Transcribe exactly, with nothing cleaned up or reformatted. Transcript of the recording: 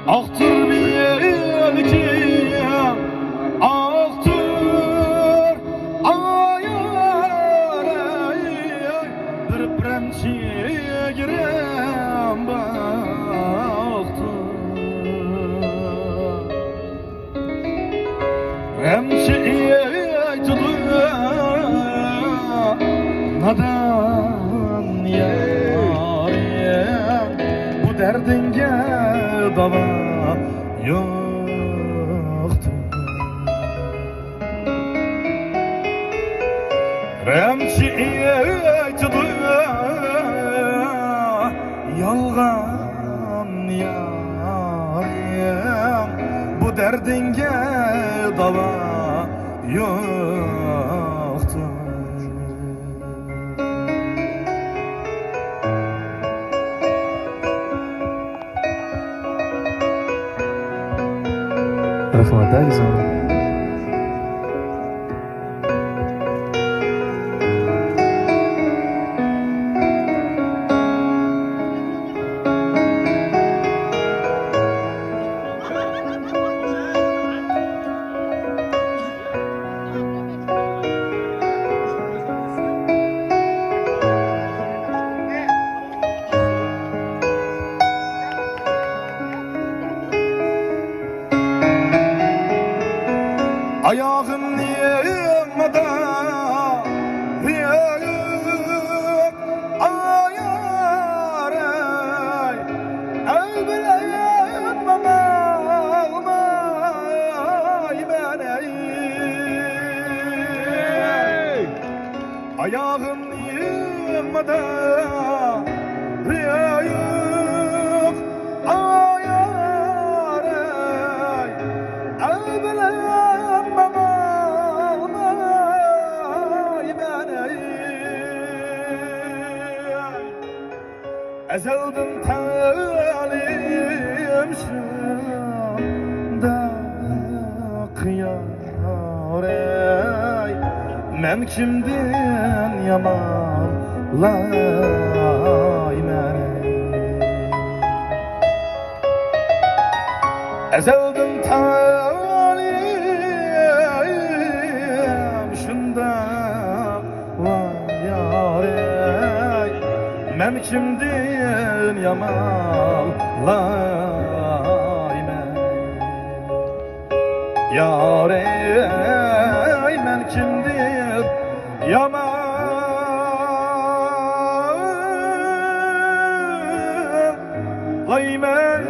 ئاقتۇر بىلكى، ئاقتۇر، ئايار، ئاي، بىر پىرەنچى يېرىم بار، ئاقتۇر. ئەمچى ئېيتىدۇ نادان يارىم، بۇ دەردىڭگە داۋا يوقتۇر. ئەمچى ئېيتىدۇ يالغان يارىم، بۇ دەردىڭگە داۋا يوقتۇر. رەھمەت، ئەزىزىم. ئاياغىمنى مادا ئايارەي، ئەل بىلەن ماڭالمايمەن ئەي. ئاياغىمنى يىغمىدى رىيايىق ئايارەي، ئەل بىلەن ماڭالمايمەن ئەي. ئەزەلدىن تەلىيىم شۇنداق يارەي، مەن كىمدىن يامانلايمەن؟ ئەزەلدىن تەلىيىم شۇنداق ۋاي يارەي، مەن كىمدىن يامانلايمەن؟ يارەي، مەن كىمدىن يامانلايمەن؟